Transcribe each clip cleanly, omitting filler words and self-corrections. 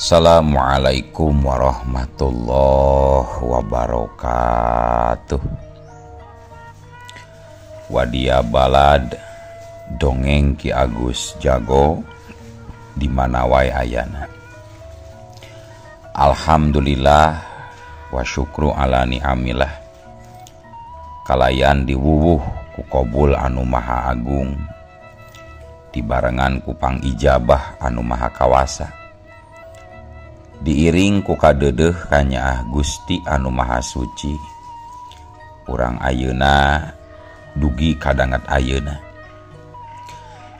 Assalamualaikum warahmatullahi wabarakatuh. Wadia balad dongeng Ki Agus Jago di mana wae ayana. Alhamdulillah wa syukru ala ni'amillah. Kalayan diwuwuh ku qabul anu maha agung, dibarengan ku pangijabah anu maha kawasa, diiring ku kadeudeuh kanyaah Gusti anu maha suci. Urang ayeuna dugi kadanget ayeuna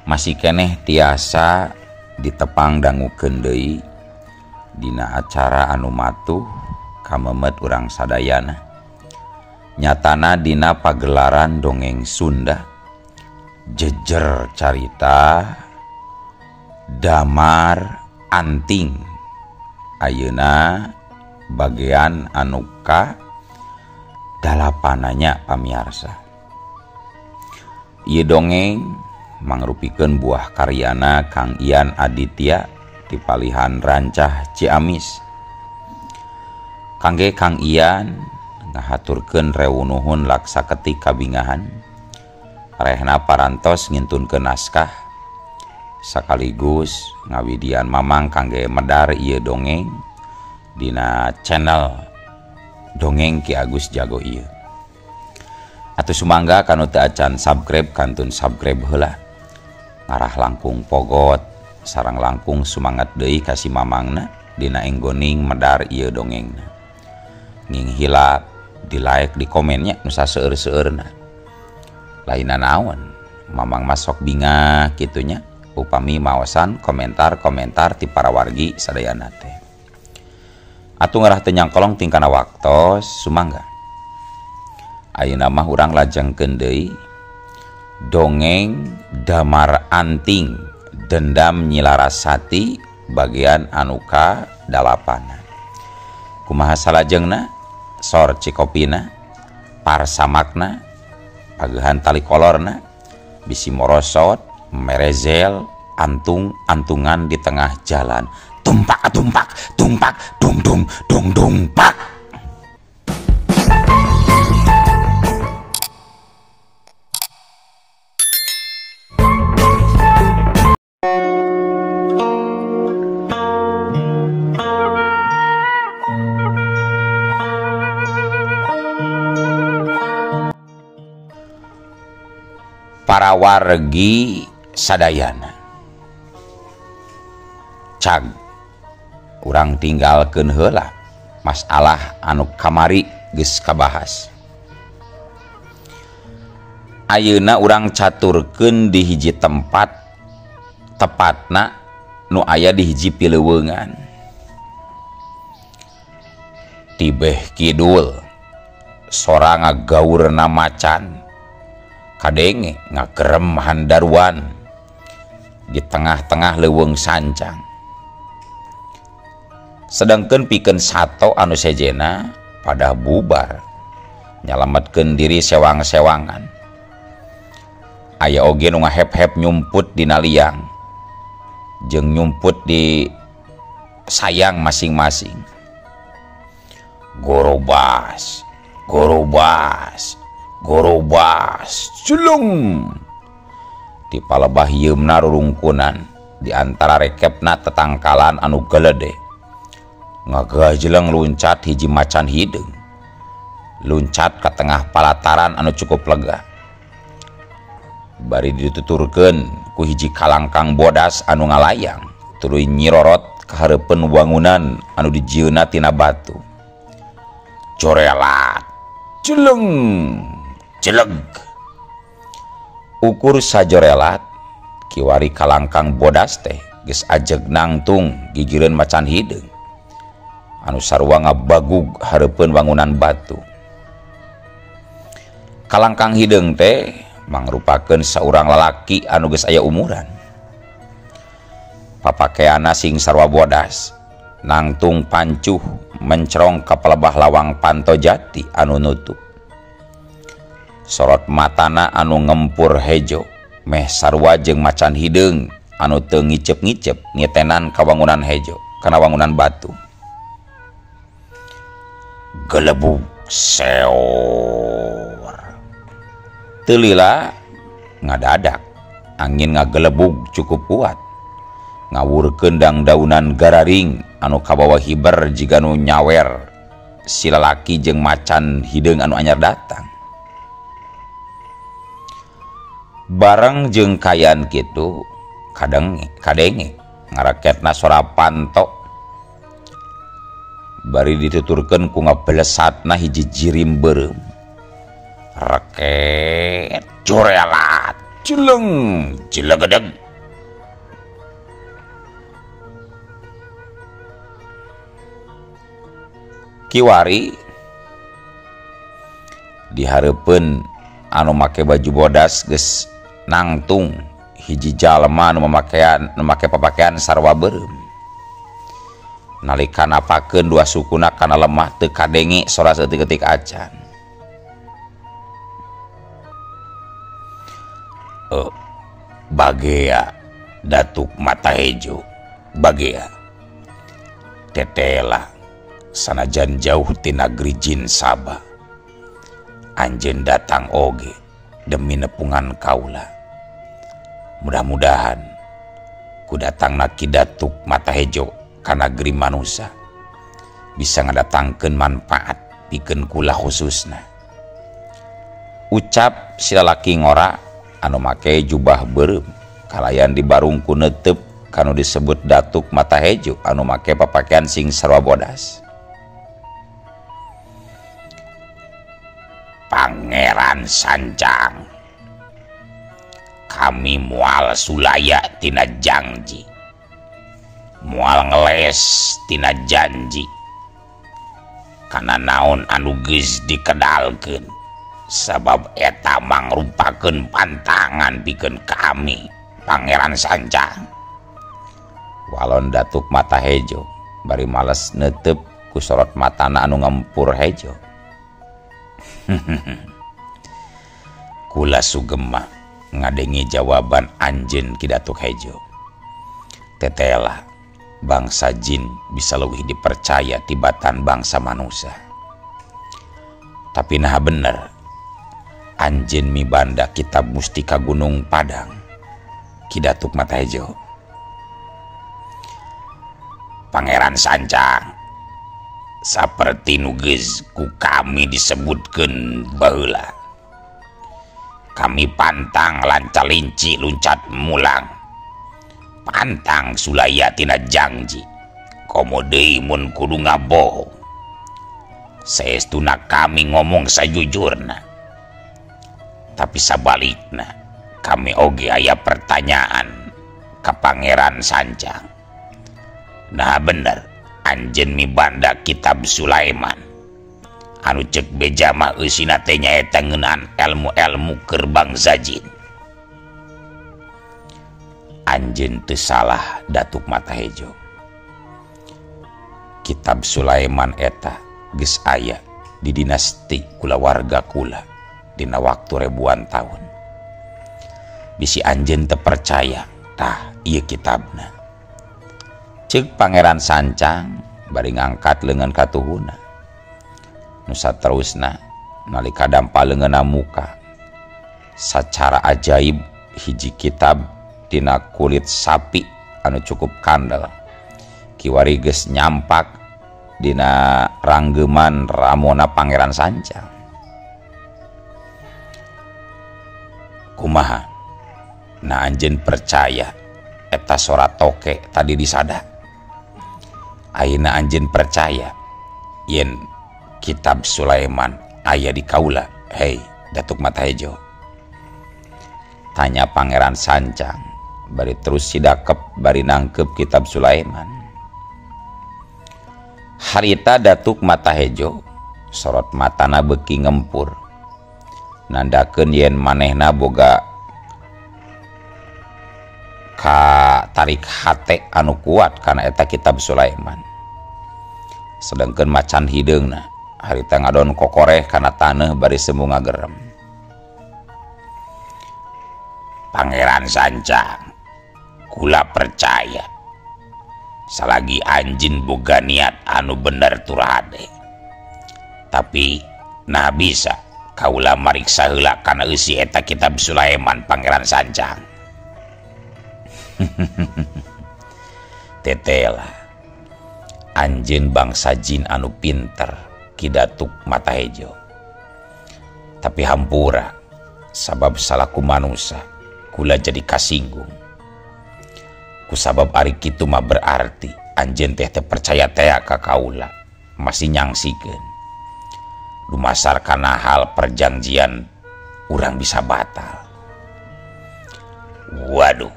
masih keneh tiasa ditepang dangukeun deui dina acara anu matuh kamemet urang sadayana. Nyatana dina pagelaran dongeng Sunda jejer carita Damar Anting ayeuna bagian anu ka dalapananya pamiarsa. Ieu dongeng mangrupikeun buah karyana Kang Ian Aditya di palihan Rancah Ciamis. Kangge Kang Ian ngahaturkeun rewunuhun laksa ketik kabingahan rehna parantos ngintunkeun naskah sekaligus ngawidian mamang kangge medar ieu dongeng dina channel Dongeng Ki Agus Jago ieu. Atuh sumangga kanu teu acan subscribe kantun subscribe heula. Ngarah langkung pogot sareng langkung sumangat deui ka si mamangna dina enggoning medar ieu dongengna. Nging hilap di like di komennya nu saseueur-seueurna. Lainna naon mamang masok bingah kitunya upami maosan komentar-komentar ti para wargi sadayana teh. Atuh ngarah teu nyangkolong tingkana waktos sumangga. Ayeuna mah urang lajengkeun deui dongeng Damar Anting Dendam Nyi Larasati bagian anu ka dalapan. Kumaha salajengna? Sor cikopina, parsamakna, pagehan tali kolorna, bisi morosot, merezel, antung-antungan di tengah jalan. Tumpak tumpak tumpak dung dung dung dung pak. Para wargi sadayana cag urang tinggalkeun heula masalah anu kamari geus kabahas. Ayeuna urang caturkeun di hiji tempat, tepatna nu aya di hiji pileuweungan tibeh kidul. Sora ngagaurna macan kadenge ngagerem handaruan di tengah-tengah leuweung sancang. Sedangkeun pikeun sato anu sejena pada bubar nyalametkeun diri sewang-sewangan. Aya oge nu ngahep-hep nyumput dina liang jeung nyumput di sayang masing-masing. Gorobas, gorobas, gorobas, culung. Di palebah hieumna rurungkunan di antara rekepna tetangkalan anu gelede. Ngagajeleng luncat hiji macan hideung. Luncat ka tengah palataran anu cukup lega. Bari dituturkeun ku hiji kalangkang bodas anu ngalayang tuluy nyirorot ka hareupeun wangunan anu dijieunna tina batu. Corelat, culung, jeleg. Ukur sajorelat kiwari kalangkang bodas teh geus ajeg nangtung gigireun macan hideung anu sarua ngabagug hareupeun wangunan batu. Kalangkang hideung teh mangrupakeun saurang lalaki anu geus aya umuran. Papakeanna sing sarua bodas, nangtung pancuh mencerong ka palebah lawang panto jati anu nutup. Sorot matana anu ngempur hejo meh sarua jeung macan hideung anu teu ngicep-ngicep ngitenan ka wangunan hejo. kana wangunan batu. Gelebug seor. Teu lila ngadadak angin ngagelebug cukup kuat. Ngawurkeun dangdaunan gararing anu kabawa hiber jiga nu nyawer si lalaki jeung macan hideung anu anyar datang. Bareng jeung kaayaan kitu kadenge ngaraketna sora panto bari dituturkeun ku ngabelesatna hiji jirim beureum. Reket jorelat jeleng jelegedeg. Kiwari dihareupeun anu make baju bodas geus nangtung hiji jalma anu make papakaian sarwa beureum. Nalika napakeun dua sukuna kana lemah teu kadenge sora saeutik-eutik acan. Bagea Datuk Mata Hejo, bagea tetela sanajan jauh ti nagri jin Saba, anjeun datang oge demi nepungan kaula. Mudah-mudahan ku datangna Ki Datuk Mata Hejo ka nagri manusa bisa ngadatangkeun manfaat pikeun kula khususna. Ucap si lalaki ngora anu make jubah beureum kalayan dibarung ku neuteup kanu disebut Datuk Mata Hejo anu make papakaian sing sarwa bodas. Pangeran Sancang, kami mual sulaya tina janji, mual ngeles tina janji, kana naon anu geus dikedalkeun, sabab eta mangrupakeun pantangan pikeun kami, Pangeran Sancang. Walon Datuk Mata Hejo bari males neuteup ku sorot matana anu ngempur hejo. Kula sugema ngadengi jawaban anjeun Ki Datuk Hejo. Tetela bangsa jin bisa leuwih dipercaya tibatan bangsa manusia. Tapi nah bener anjeun mibanda kitab mustika Gunung Padang Ki Datuk Mata Hejo. Pangeran Sancang, saperti nu geus ku kami disebutkeun baheula, kami pantang lanca linci luncat mulang, pantang sulaya tina janji, komo deui mun kudu ngabohong. Saestuna kami ngomong sajujurna, tapi sabalikna kami oge aya pertanyaan ka Pangeran Sancang. Nah bener anjeun mibanda kitab Sulaiman anu cek beja mah eusina teh nyaeta ngeunaan elmu-elmu keur bangsa jin. Anjeun teu salah Datuk Mata Hejo. Kitab Sulaiman eta geus aya di dinasti kulawarga kula dina waktu ribuan tahun. Bisi anjeun teu percaya, tah ieu kitabna. Ceuk Pangeran Sancang bari ngangkat leungeun katuhuna. Nu saterusna nalika dampa leungeunna muka, sacara ajaib hiji kitab tina kulit sapi anu cukup kandel kiwari geus nyampak dina ranggeman ramona Pangeran Sancang. Kumaha? Nah anjeun percaya eta sora toke tadi disada? Ayeuna anjeun percaya yen kitab Sulaiman aya di kaula? Hei Datuk Mata Hejo, tanya Pangeran Sancang bari terus sidakep bari nangkep kitab Sulaiman. Harita Datuk Mata Hejo sorot matana beuki ngempur, nandakeun yen manehna boga ka tarik hate anu kuat kana eta kitab Sulaiman. Sedangkeun macan hideungna harita ngadon kokoreh kana taneuh bari semu ngagerem. Pangeran Sancang, kula percaya Salagi anjeun boga niat anu bener tur hade. Tapi nah bisa kaula mariksa heula kana eusi eta kitab Sulaiman Pangeran Sancang. Tetela anjeun bangsa jin anu pinter Ki Datuk Mata Hejo. Tapi hampura sabab salaku manusa kula jadi kasinggung. Kusabab ari kitu mah berarti anjeun teh teu percaya tea ka kaula, masih nyangsikeun. Dumasar kana hal perjanjian urang bisa batal. Waduh,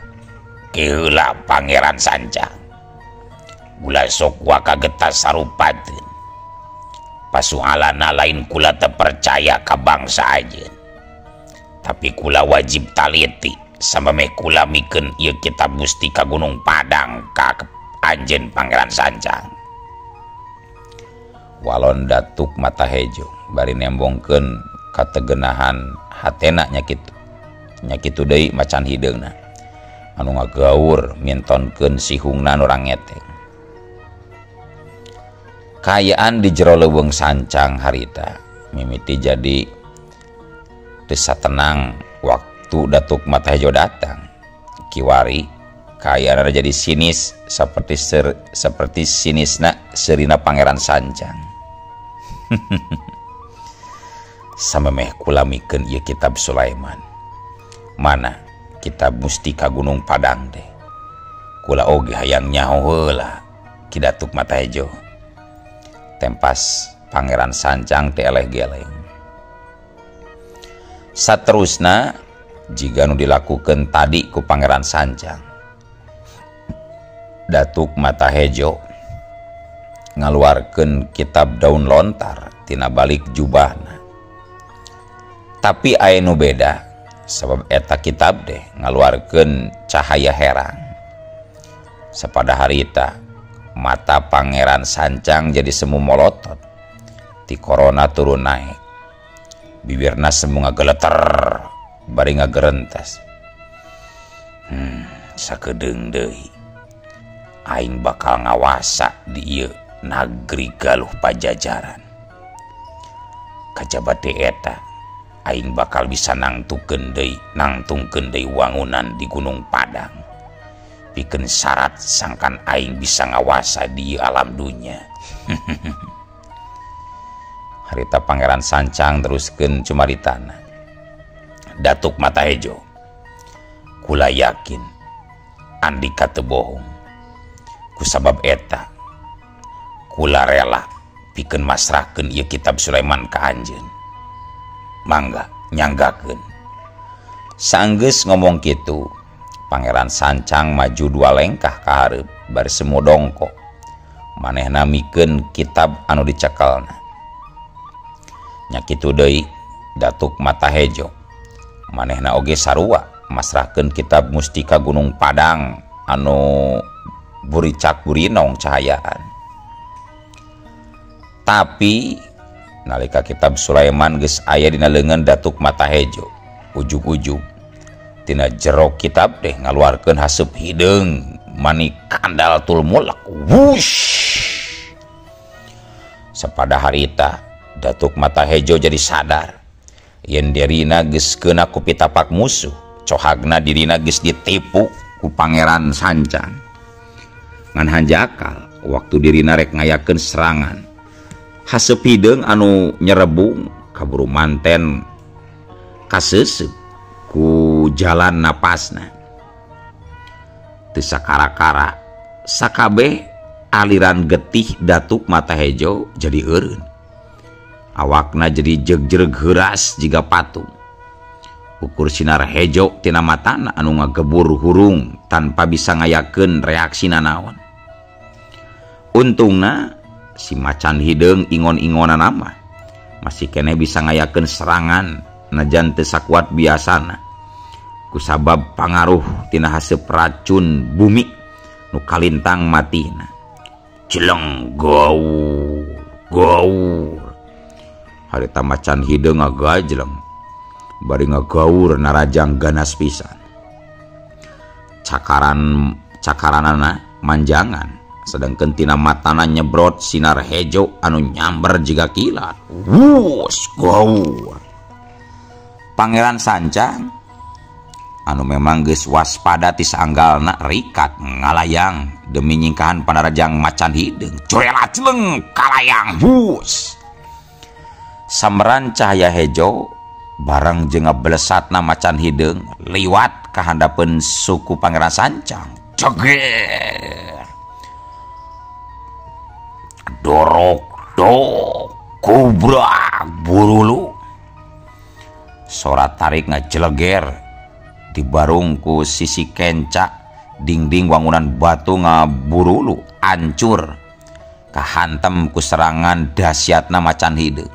keheula Pangeran Sancang. Gula sok waka getas sarupateun. Pasualana lain kula teu percaya ka bangsa anjeun. Tapi kula wajib taliti samemeh kula mikeun ieu kitab mustika Gunung Padang ka anjeun Pangeran Sancang. Walon Datuk Mata Hejo bari nembongkeun kategenahan hatena nya kitu. Nya kitu deui macan hideungna anu ngagaur mintonkeun sihungna nu rangeteng. Kaayaan di jero leuweung Sancang harita mimiti jadi teu satenang waktu Datuk Mata Hejo datang. Kiwari kaayaan jadi sinis seperti sinisna serina Pangeran Sancang. Samemeh kula mikeun ieu kitab Sulaiman. Mana kitab mustika Gunung Padang teh. Kula oge hayang nyaho heula Ki Datuk Mata Hejo. Tempas Pangeran Sancang teh eleh geleng. Saterusna jiga nu dilakukeun tadi ku Pangeran Sancang, Datuk Mata Hejo ngaluarkeun kitab daun lontar tina balik jubahna. Tapi aya nu beda sabab eta kitab deh ngaluarkeun cahaya herang. Sapada harita mata Pangeran Sancang jadi semu molotot, ti korona turun naik, bibirna semu ngageleter bari ngagerentes. Sakedeung deui aing bakal ngawasa di ieu nagri Galuh Pajajaran. Kajaba teh eta aing bakal bisa nangtungkeun deui wangunan di Gunung Padang. Pikeun syarat sangkan aing bisa ngawasa di alam dunya. Harita Pangeran Sancang teruskeun cumaritana. Datuk Mata Hejo, kula yakin andika teu bohong. Kusabab eta kula rela pikeun masrahkeun ieu kitab Sulaiman ka anjeun. Mangga nyanggakeun. Sanggeus ngomong kitu, Pangeran Sancang maju dua lengkah ka hareup bari semu dongkok. Manehna mikeun kitab anu dicekelna. Nya kitu deui Datuk Mata Hejo. Manehna oge sarua masrahkeun kitab mustika Gunung Padang anu buricak burinong cahayaan. Tapi nalika kitab Sulaiman geus aya dina leungeun Datuk Mata Hejo, ujug-ujug tina jero kitab deh ngaluarkeun haseup hideung mani kandal tul mulak. Wush! Sapada harita Datuk Mata Hejo jadi sadar yen dirina geus keuna ku pitapak musuh, cohagna dirina geus ditipu ku Pangeran Sancang. Ngan hanjakal waktu dirina rek ngayakeun serangan, haseup hideung anu nyerebung kaburu manten kaseuseup ku jalan napasna. Teu sakara-kara sakabeh aliran getih Datuk Mata Hejo jadi eureun. Awakna jadi jegjreg heuras jiga patung. Ukur sinar hejo tina matana anu ngagebur hurung tanpa bisa ngayakeun reaksi nanaon. Untungna si macan hideung ingon-ingonan mah masih keneh bisa ngayakeun serangan najan teu sakuat biasana. Kusabab pangaruh tina haseup racun bumi nu kalintang matina. Jeleng gaur gaur. Harita macan hideung ngagajleng bari ngagaur narajang ganas pisan. Cakaranana manjangan Sedangkan tina matana nyebrot sinar hejo anu nyamber jiga kilat. Wus gaur. Pangeran Sancang anu memang geus waspada ti saanggalna rikat ngalayang demi nyingkahan panarajang macan hideung. Corela celeng kalayang wus. Samran cahaya hejo bareng jeung ngablesatna macan hideung liwat ka handapeun suku Pangeran Sancang. Ceger. Dorok dok kubrak burulu. Sora tarik ngajeleger dibarungku sisi kenca dinding wangunan batu ngaburulu ancur kahantem ku serangan dahsyatna macan hideung.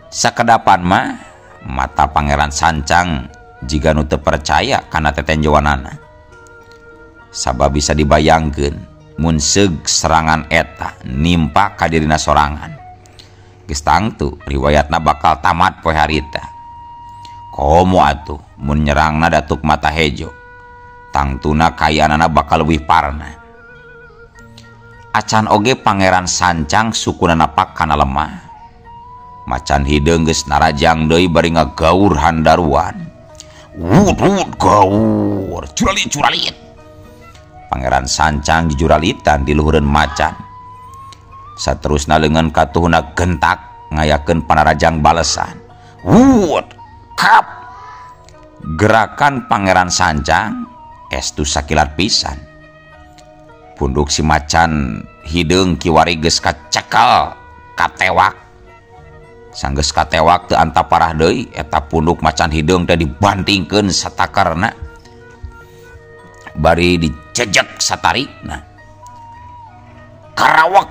Sakedapan mah mata Pangeran Sancang jiga nu teu percaya kana tetenjoanana. Sabab bisa dibayangkeun mun seug serangan eta nimpa ka dirina sorangan. Geus tangtu riwayatna bakal tamat poe harita. Komo atuh mun nyerangna Datuk Mata Hejo, tangtuna kayaanana bakal leuwih parna. Acan oge Pangeran Sancang sukuna napak kana lemah. Macan hideung geus narajang deui bari ngagaur handaruan. Wud wud gaur, curalit curalit. Pangeran Sancang jujuralitan di luhureun macan. Saterusna leungeun katuhuna gentak ngayakeun panarajang balesan. Wud kap. Gerakan Pangeran Sancang estu sakilat pisan. Punduk si macan hideung kiwari geus kacekal katewak. Sanggeus katewak teu anta parah deui eta punduk macan hideung teh dibantingkeun satakarna. Bari dijejek satarikna. Karawak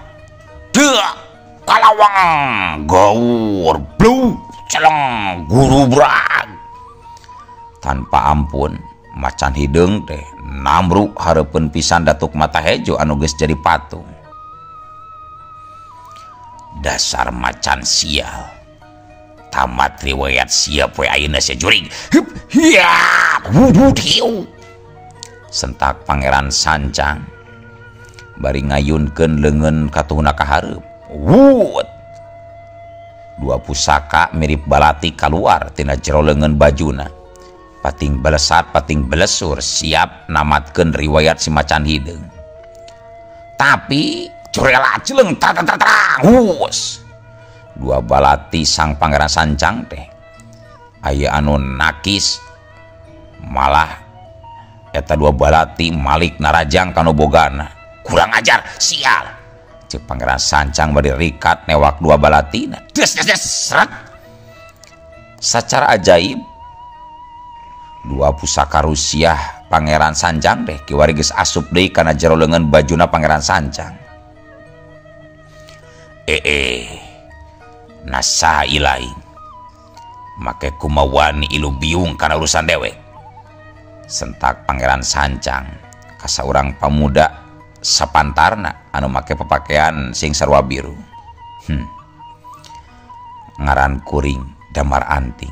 deuh kalawang gaur blu celeng gurubrag. Tanpa ampun macan hideung teh namruk hareupeun pisan Datuk Mata Hejo anu geus jadi patung. Dasar macan sial. Tamat riwayat sia poe ayeuna sia jurig. Hup hiya wudud hiu. Sentak Pangeran Sancang bari ngayunkeun leungeun katuhuna ka hareup. Wud. Dua pusaka mirip balati kaluar tina jero leungeun bajuna. Pating belesat pating belesur siap namatkeun riwayat si macan hideung. Tapi curela celeng tarang hus. Dua balati sang Pangeran Sancang teh aya anu nakis malah eta dua balati malik narajang kanu bogana. Kurang ajar sial. Cek Pangeran Sancang bari rikat newak dua balatina. Des des des seret. Sacara ajaib dua pusaka Rusiah Pangeran Sancang teh kiwari geus asup deui kana jero leungeun bajuna Pangeran Sancang. Nasaha ilaing make kumawani ilu biung kana urusan dewek. Sentak Pangeran Sancang ka saurang pamuda sapantarna anu make papakaian sing sarua biru. Ngaran kuring Damar Anting.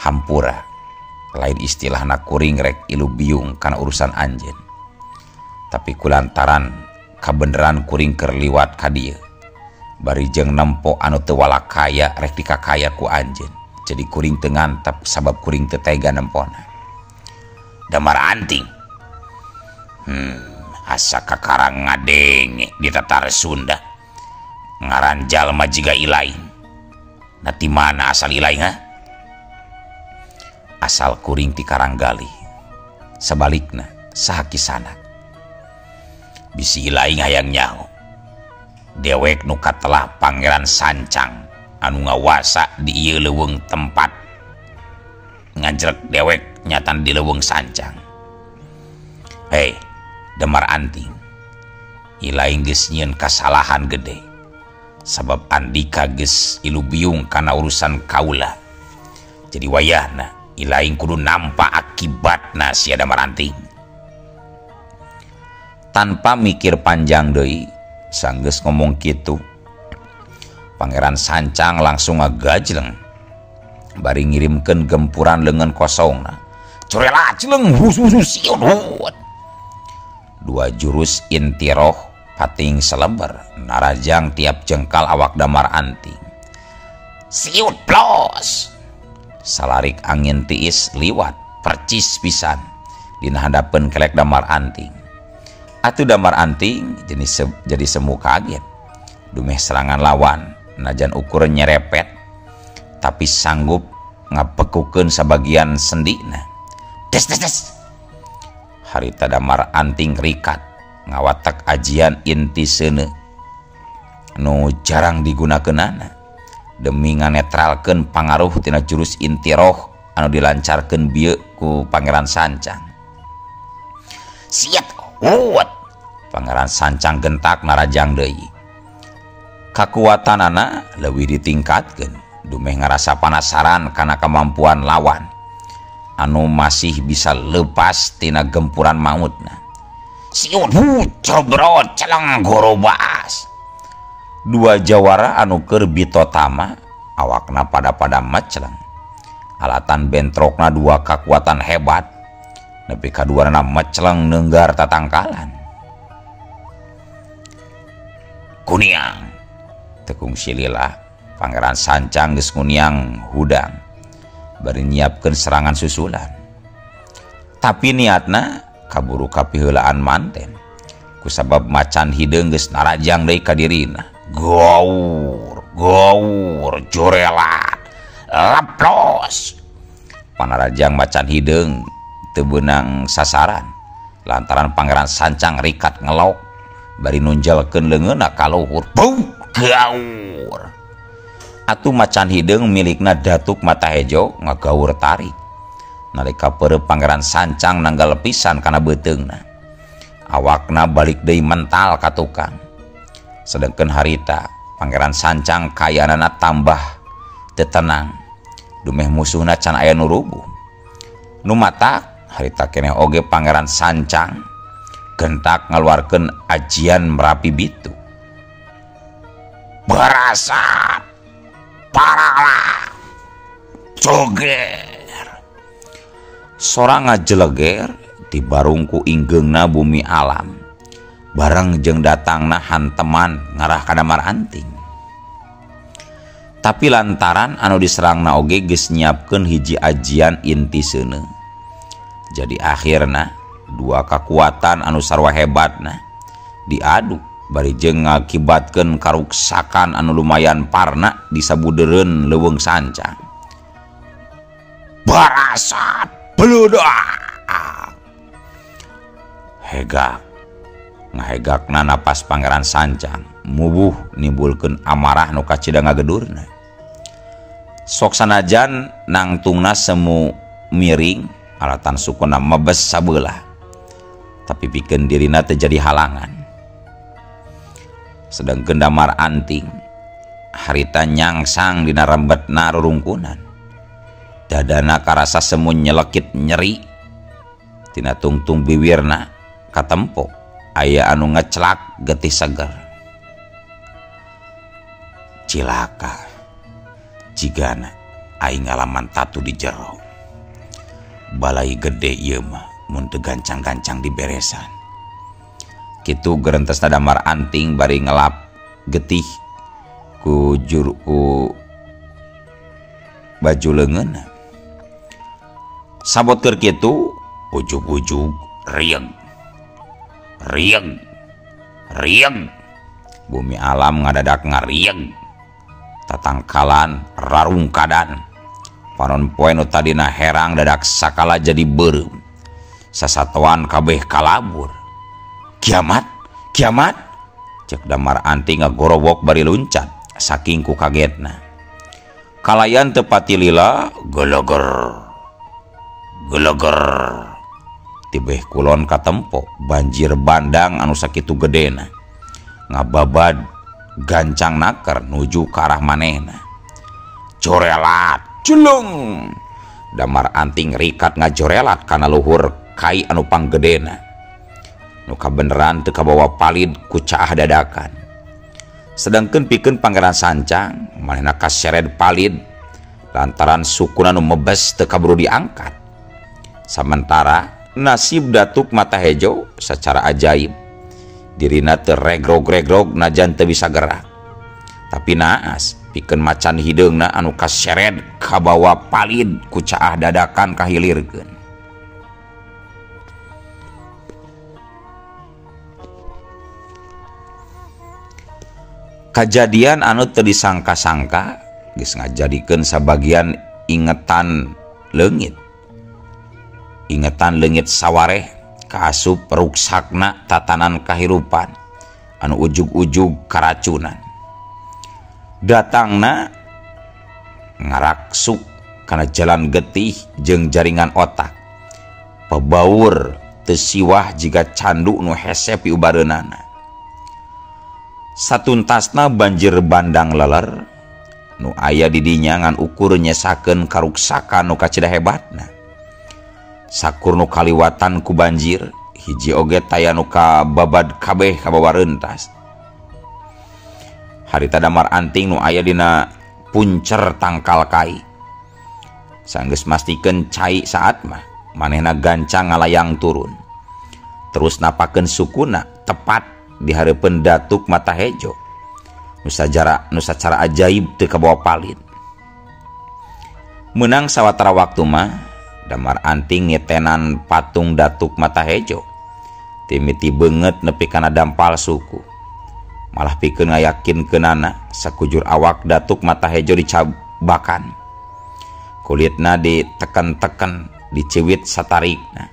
Hampura lain istilahna kuring rek ilu biung kana urusan anjeun. Tapi kulantaran kabeneran kuring keur liwat ka dieu. Bari jeung nempo anu teu walakaya rek dikakaya ku anjeun. Jadi kuring teu ngantep sabab kuring teu tega nempona. Damar Anting. Asa kakarang ngadenge di tatar Sunda. Ngaran jalma jiga ilaing. Nah ti mana asal ilaing ha? Asal kuring ti Karanggali. Sabalikna saha kisanak. Bisi ilaing hayang nyaho. Dewek nu katelah Pangeran Sancang anu ngawasa di ieu leuweung tempat ngajrek dewek nyatan di leuweung Sancang. Hei, Damar Anting, ilaing geus nyieun kasalahan gede sabab andika geus ilu biung kana urusan kaula. Jadi wayahna ilaing kudu nampa akibatna sia Damar Anting. Tanpa mikir panjang deui, sanggeus ngomong kitu Pangeran Sancang langsung ngagajleng bari ngirimkeun gempuran leungeun kosongna. Curela celeng husus siun. Dua jurus inti roh pating seleber narajang tiap jengkal awak Damar Anting. Siut plos. Salarik angin tiis liwat percis pisan dina handapeun kelek Damar Anting. Atuh Damar Anting jadi semu kaget. Dumeh serangan lawan najan ukur nyerepet tapi sanggup ngabekukeun sabagian sendina. Des des des. Harita Damar Anting rikat ngawatak ajian inti seuneu nu jarang digunakeunana demi nganetralkeun pangaruh tina jurus inti roh anu dilancarkeun bieu ku Pangeran Sancang. Siat huwat. Pangeran Sancang gentak narajang deui. Kakuatanana leuwih ditingkatkeun dumeh ngarasa panasaran kana kemampuan lawan anu masih bisa lepas tina gempuran mautna. Siut cobrot celeng gorobas. Dua jawara anu keur bitotama awakna pada-pada meceleng. Alatan bentrokna dua kakuatan hebat nepi kaduana meceleng neunggar tatangkalan. Kuniang tekung silila Pangeran Sancang geus nguniang hudang bari nyiapkeun serangan susulan. Tapi niatna kaburu kapiheulaan manten kusabab macan hideung geus narajang deui ka dirina. Gaur gaur jorelat leplos. Panarajang macan hideung teu beunang sasaran lantaran Pangeran Sancang rikat ngelok bari nunjalkeun leungeunna ka luhur. Bau gaur. Atuh macan hideung milikna Datuk Mata Hejo ngagaur tarik nalika peureup Pangeran Sancang nanggal pisan kana beuteungna. Awakna balik deui mental ka tukang. Sedengkeun harita Pangeran Sancang kayanana tambah teu tenang dumeh musuhna can aya nu rubuh. Nu matak harita keneh oge Pangeran Sancang gentak ngaluarkeun ajian Merapi Bitu. Barasat paralah joger. Sora ngajeleger dibarungku inggeungna bumi alam bareng jeung datangna hanteman ngarah ka Damar Anting. Tapi lantaran anu diserangna oge geus nyiapkeun hiji ajian inti seuneu. Jadi akhirna dua kakuatan anu sarua hebatna diadu bari jeung ngakibatkeun karuksakan anu lumayan parna di sabudeureun leuweung sancang. Barasat bludak. Hegak ngahegakna napas Pangeran Sancang mubuh nimbulkeun amarah nu kacida ngagedurna. Sok sanajan nangtungna semu miring alatan sukuna mebes sabelah, tapi pikeun dirina teu jadi halangan. Sedangkeun Damar Anting harita nyangsang dina rembetna rurungkunan. Dadana karasa semu nyelekit nyeri tina tungtung biwirna katempo aya anu ngecelak getih seger. Cilaka jigana aing ngalaman tatu di jero. Balai gede ieu mah mun teu gancang-gancang diberesan. Kitu gerentesna Damar Anting bari ngelap getih ku juru ku baju leungeunna. Sabot keur kitu ujug-ujug rieng rieng rieng. Bumi alam ngadadak ngarieng, tatangkalan rarungkadan. Panon poe nu tadina herang dadak sakala jadi beureum. Sasatoan kabeh kalabur. Kiamat, kiamat, cek Damar Anting ngagorowok bari luncat saking ku kagetna. Kalayan teu pati lila geleger geleger. Tibeh kulon katempo banjir bandang anu sakitu gedena ngababad gancang naker nuju ka arah manehna. Jorelat jeleng. Damar Anting rikat ngajorelat kana luhur kai anu panggedena. Nu kabeneran teu kabawa palid ku caah dadakan. Sedangkeun pikeun Pangeran Sancang manehna kasered palid lantaran sukuna nu mebes teu kaburu diangkat. Samentara Nasib Datuk Mata Hejo secara ajaib dirina teu regrog-regrog najan teu bisa gerak. Tapi naas pikeun macan hideungna anu kasered kabawa palid ku caah dadakan kahilirkeun. Kajadian anu teu disangka-sangka geus ngajadikeun sabagian ingetan leungit. Ingetan leungit sawareh kaasup ruksakna tatanan kahirupan anu ujug-ujug karacunan. Datangna ngaraksuk kana jalan getih jeung jaringan otak. Pabaur teu siwah jiga candu nu hese piubareunana. Satuntasna banjir bandang leler nu aya di dinya ngan ukur nyesakeun karuksakan nu kacida hebatna. Sakur nu kaliwatan ku banjir hiji oge taya nu kababad kabeh kabawa rentas. Harita Damar Anting nu aya dina puncer tangkal kai. Sanggeus mastikeun cai saat mah manehna gancang ngalayang turun. Terus napakeun sukuna tepat di hareupeun Datuk Mata Hejo. Nu sacara ajaib teu kabawa palid. Meunang sawatara waktu mah Damar Anting nyetenan patung Datuk Mata Hejo. Timiti beungeut nepi kana dampal suku. Malah pikeun ngayakinkeunana sakujur awak Datuk Mata Hejo dicabakan. Kulitna diteken-teken, diciwit satarikna.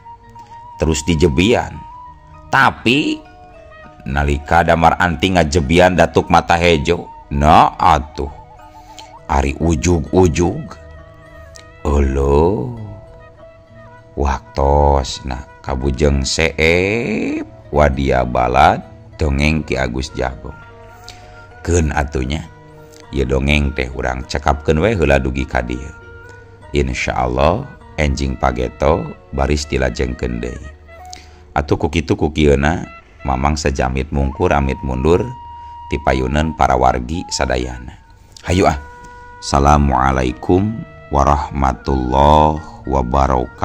Terus dijebian. Tapi nalika Damar Anting ngajebian Datuk Mata Hejo, nah atuh ari ujug-ujug. Euleuh. Waktosna kabujeng seep wadia balad dongeng Ki Agus Jago. Keun atunya ieu dongeng teh urang cekapkeun we heula dugi ka dieu. Insyaallah enjing pageto baris dilajengkeun deui. Atuh ku kitu ku kieuna Mamang sajamit mungkur amit mundur ti payuneun para wargi sadayana. Hayu ah. Assalamualaikum warahmatullahi wabarakatuh.